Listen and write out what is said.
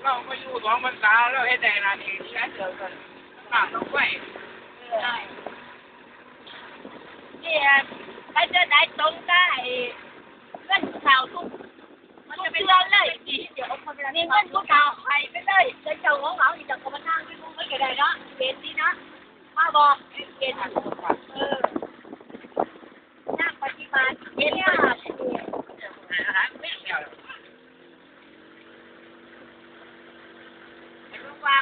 ເຮົາມາຢູ່ສອງພັນສາມ ແລ້ວເຮັດໄດ້ລະນີ້ ເຫຼືອເກີນ ປາກຕ້ອງໄວ ເອີ ນີ້ ໃຜເດີນໄດ້ຕົງກະໄອ້ເງິນເຂົາທຸກ ມັນຈະເປັນເລື່ອງເລີຍ ມີເງິນຜູ້ເຖົ້າໃຫ້ໄປເລີຍ ເຈົ້າຂອງເຮົານີ້ ເຈົ້າກໍມານາງຢູ່ນຳເພິ່ນກໍໄດ້ເນາະ ເປັນດີເນາະ ມາບອກເປັນ ເອີ ນັກປະຕິບັດ ເປັນ ອາຫານແມງແລ້ວ ວ່າ